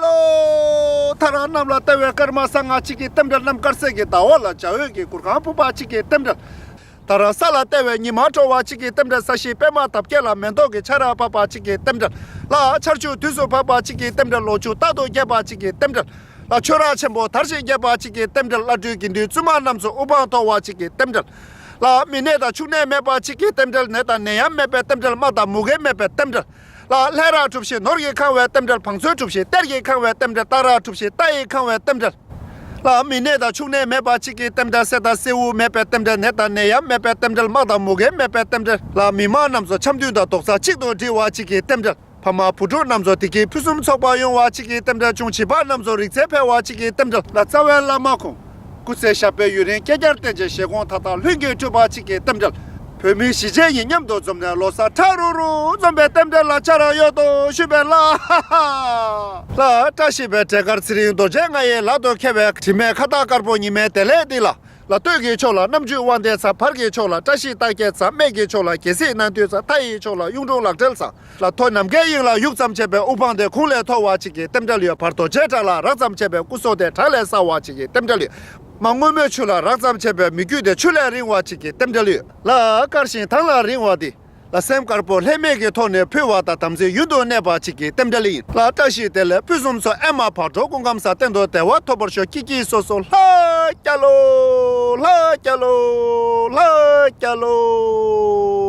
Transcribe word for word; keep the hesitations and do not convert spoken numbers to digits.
ལོ། ཐ་ར་གནམ་ལ་བལྟ་བའི་སྐར་མ་སང་ང་གཅིག་གི་རྟེན་འབྲེལ། གནམ་དཀར་གསལ་གྱི་ཟླ་བ་ལ་འཇའ་འོད་ཀྱི་གུར་ཁང་ཕུབ་པ་གཅིག་གི་རྟེན་འབྲེལ། ད་ར་ས་ལ་བལྟ་བའི་ཉི་མ་དྲོ་བ་གཅིག་གི་རྟེན་འབྲེལ། ས་གཞིའི་པད་མ་འདབ་བརྒྱད་ལ་མེ་ཏོག་གི་ཆར་པ་བབས་པ་གཅིག་གི་རྟེན་འབྲེལ། ལ་ཆར་ཆུ་དུས་སུ་བབས་པ་གཅིག་གི་རྟེན་འབྲེལ། ལོ་ཕྱུགས་རྟག་ཏུ་རྒྱས་པ་གཅིག་གི་རྟེན་འབྲེལ། ལ་ཆོས་ར་ཆེན་པོ་དར་ཞིང་རྒྱས་པ་གཅིག་གི་རྟེན་འབྲེལ། བླ་སྤྲུལ་དགེ་འདུན་བཙུན་མ་རྣམས་སུ་དབུ་འཕང་མཐོ་བ་གཅིག་གི་རྟེན་འབྲེལ། ལ་མི་ནད་དང་ཕྱུགས་ནད་མེད་པ་གཅིག་གི་རྟེན་འབྲེལ། ནད་དང་ནད་ཡམས་མེད་པའི་རྟེན་འབྲེལ། དམག་དང་མུ་གེ་མེད་པའི་རྟེན་འབྲེལ། ལ་ལྷས་ར་གྲུབ་ཞིང་ནོར་གྱིས་ཁང་བའི་རྟེན་འབྲེལ། བང་མཛོད་གྲུབ་ཞིང་གཏེར་གྱིས་ཁང་བའི་རྟེན་འབྲེལ། རྟ་ར་གྲུབ་ཞིང་རྟ་ཡིས་ཁང་བའི་རྟེན་འབྲེལ། ལ་མི་ནད་དང་ཕྱུགས་ནད་མེད་པ་གཅིག་གི་རྟེན་འབྲེལ། སེར་དང་སེརཝ་མེད་པའི་རྟེན་འབྲེལ། ནད་དང་ནད་ཡམས་མེད་པའི་རྟེན་འབྲེལ། དམག་དང་མུ་གེ་མེད་པའི་རྟེན་འབྲེལ། ལ་མི་མང་རྣམས་སུ་འཆམ་མཐུན་དང་རྡོག་རྩ་གཅིག་ཏུ་སྒྲིལ་བ་གཅིག་གི་རྟེན་འབྲེལ། ཕ་མ་བུ་ཕྲུག་རྣམས་སུ་བདེ་སྐྱིད་ཕུན་སུམ་ཚོགས་པ་ཡོང་བ་གཅིག་གི་རྟེན་འབྲེལ། ཅུང་བྱིས་པ་རྣམས་སུ་རིག་རྩལ་འཕེལ་བ་གཅིག་གི་རྟེན་འབྲེལ། ལ་རྩ་བའི་བླ་མ་ཁོང་སྐུ་ཚེ་ཞབས་པད་ཡུན་རིང་བསྐལ་བརྒྱར་བརྟན་ཅིང་བཞེད་དགོངས་མཐའ་དག་ལྷུན་གྱིས་གྲུབ་པ་གཅིག་གི་རྟེན་འབྲེལ། བོད་མི་གཞིས་བྱེས་གཉིས་མཉམ་དུ་འཛོམས་ནས་ལོ་གསར་ཁྲ་རུ་རུ་འཛོམས་པའི་རྟེན་འབྲེལ་ལ་བཅར་ཡོད་དོ་ཞུས་པས་ལ། ལ་བཀྲ་ཤིས་པའི་བྲེ་དཀར་ཚེ་རིང་རྡོ་རྗེ་ལྔ་ཡི་ལག་ཏུ་ཁེལ་བའི་དྲི་མེད་ཁ་བཏགས་དཀར་པོ་ཉི་མའི་བདེ་ལེགས་འདི་ལ། ལ་སྟོད་ཀྱི་ཕྱོགས་ལ་རྣམ་འགྱུར་དབང་ལྡན་ཚ། བར་གྱི་ཕྱོགས་ལ་བཀྲ་ཤིས་རྟགས་བརྒྱད་ཚ། སྨད་ཀྱི་ཕྱོགས་ལ་རྒྱལ་སྲིད་སྣང་མཐུ་ཚ། མཐའ་ཡི་ཕྱོགས་ལ་གཡུང་དྲུང་ལག་སྦྲེལ་ཚ། ལ་མཐོ་ནམ་མཁའི་དབྱིངས་ལ་གཡུག་ཙམ་བྱས་པས་དབུ་འཕང་དེ་གུང་ལས་མཐོ་བ་གཅིག་གི་རྟེན་འབྲེལ་ཡོད། བར་རྡོ་རྗེ་བྲག་ལ་རགས་ཙམ་བྱས་པས་སྐུ་སྲོག་དེ་བྲག་ལས་གསལ་བ་གཅིག་གི་རྟེན་འབྲེལ་ཡོད། མར་སྔོན་མོའི་ཆུ་ལ་རགས་ཙམ་བྱས་པས་མི་རྒྱུད་དེ་ཆུ་ལས་རིང་བ་གཅིག་གི་རྟེན་འབྲེལ་ཡོད། ལ་དཀར་ཞིང་དྭངས་ལ་རིང་བ་འདི། ལ་སེམས་དཀར་པོ་ལྷད་མེད་ཀྱི་ཐོག་ནས་ཕུལ་བ་དང་དམ་ཚིག་ཡུན་དུ་གནས་པ་གཅིག་གི་རྟེན་འབྲེལ་ཡིན། ལ་བཀྲ་ཤིས་བདེ་ལེགས་ཕུན་སུམ་ཚོགས། ཨེ་མ་བག་དྲོ་སྐུ་ཁམས་བཟང་། གཏན་དུ་བདེ་བ་ཐོབ་པར་ཤོག་ཀྱི་ཀྱི་སོ་སོ་ལྷ་རྒྱལ་ལོ། ལྷ་རྒྱལ་ལོ། ལྷ་རྒྱལ་ལོ།